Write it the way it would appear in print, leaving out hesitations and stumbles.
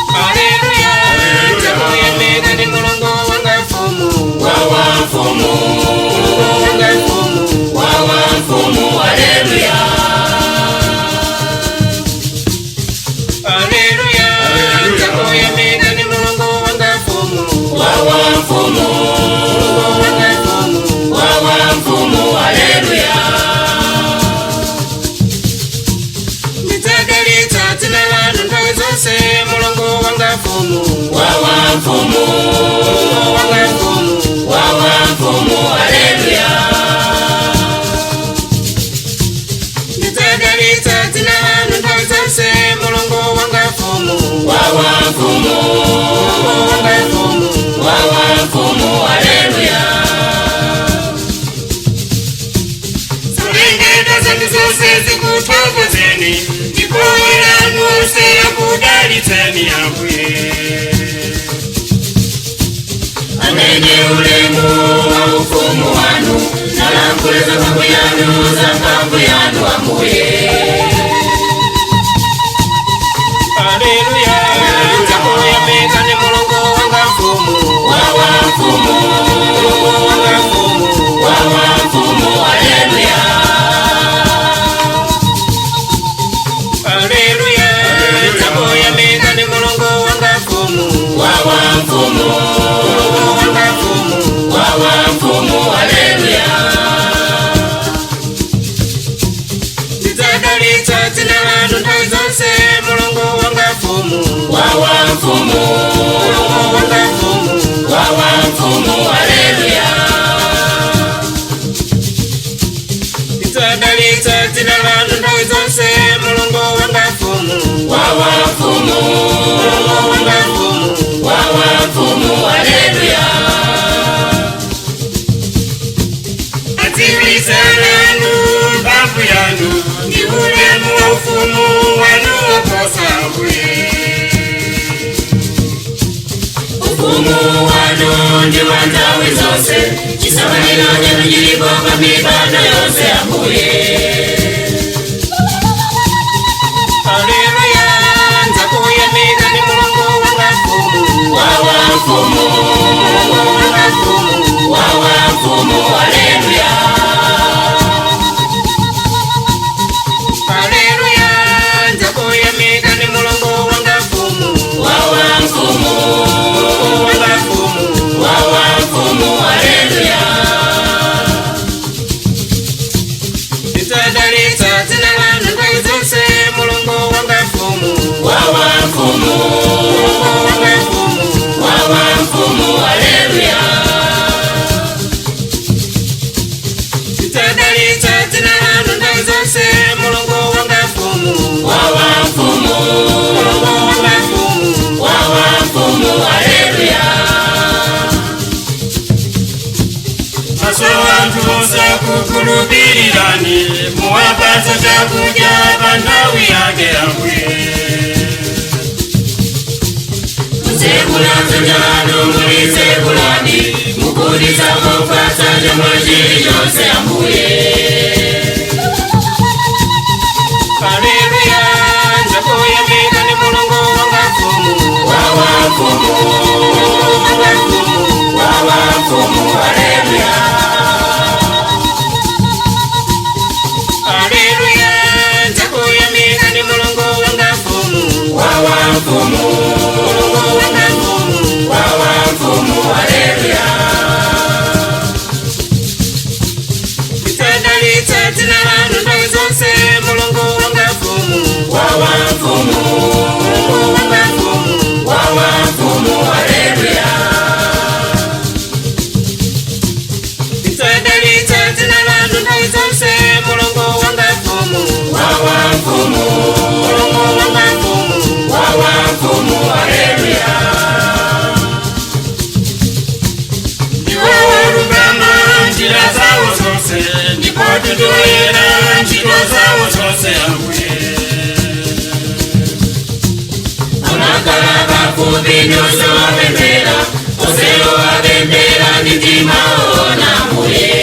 Haleluya, takuyamika ndi Mulungu wanga mfumu, Wawa mfumu, Mulungu wanga mfumu. Wawa mfumu, haleluya. Haleluya, takuyamika ndi Mulungu wanga mfumu, Wawa mfumu, Mulungu wanga mfumu. Wawa mfumu, haleluya. Ndidzadalitsa dzina lanu nthawi zonse, Mulungu wanga mfumu, Wawa mfumu, Mulungu wanga mfumu. Wawa mfumu, haleluya. Ndidzadalitsa dzina lanu nthawi zonse, Mulungu wanga mfumu, Wawa mfumu, Mulungu wanga mfumu. Wawa mfumu, haleluya. Zolengedwa zanu zonse zikuthokozeni, ndipo anu onse akudalitseni Ambuye. Amene ulemu wa ufumu wanu, nalankhula za mphamvu yanu, za mphamvu yanu Ambuye. Haleluya, takuyamika ndi Mulungu wanga mfumu, Wawa mfumu, Mulungu wanga mfumu. Wawa mfumu, haleluya. Haleluya, takuyamika ndi Mulungu wanga mfumu, Wawa mfumu, Mulungu wanga mfumu. Wawa mfumu, haleluya. Ndidzadalitsa dzina lanu nthawi zonse, Mulungu wanga mfumu, Wawa mfumu, Mulungu wanga mfumu. Wawa mfumu, haleluya. Ndidzadalitsa dzina lanu nthawi zonse, Mulungu wanga mfumu, Wawa mfumu, Mulungu wanga mfumu. Wawa mfumu, haleluya. Adziwitsa nanu mphamvu yanu ndi ulemu wa ufumu wanu woposa Ambuye. Ufumu wanu ndi wa nthawi zonse, chisamaliro chanu chilipo pa mibado yonse Ambuye. Haleluya, nzakuyamika ndi Mulungu wanga mfumu, Wawa mfumu, Mulungu wanga mfumu. Wawa mfumu, haleluya. Haleluya, nzakuyamika ndi Mulungu wanga mfumu, Wawa mfumu, Mulungu wanga mfumu. Wawa mfumu, haleluya. Ndidzadalitsa dzina lanu nthawi zonse, Mulungu wanga mfumu, Wawa mfumu, Mulungu wanga mfumu. Wawa mfumu, haleluya. Ndidzadalitsa dzina lanu nthawi zonse, Mulungu wanga mfumu, Wawa mfumu, Mulungu wanga mfumu. Wawa mfumu, haleluya. Maso anthu onse akukhulupirirani, muwapatsa chakudya pa nthawi yake Ambuye. Mutsekula dzanja lanu mulitsekuladi, mukhutitsa mofatsa chomwe chilichonse Ambuye. Haleluya, nzakuyamika ndi Mulungu wanga mfumu, Wawa mfumu, Mulungu wanga mfumu. Wawa mfumu, haleluya. Haleluya, nzakuyamika ndi Mulungu wanga mfumu, Wawa mfumu, Mulungu wanga mfumu. Wawa mfumu, haleluya. Ndidzadalitsa dzina lanu nthawi zonse, Mulungu wanga mfumu, Wawa mfumu, Mulungu wanga mfumu. Wawa mfumu, haleluya. Mumakhala pafupi ndi onse opemphera, onse opemphera ndi mtima woona Ambuye.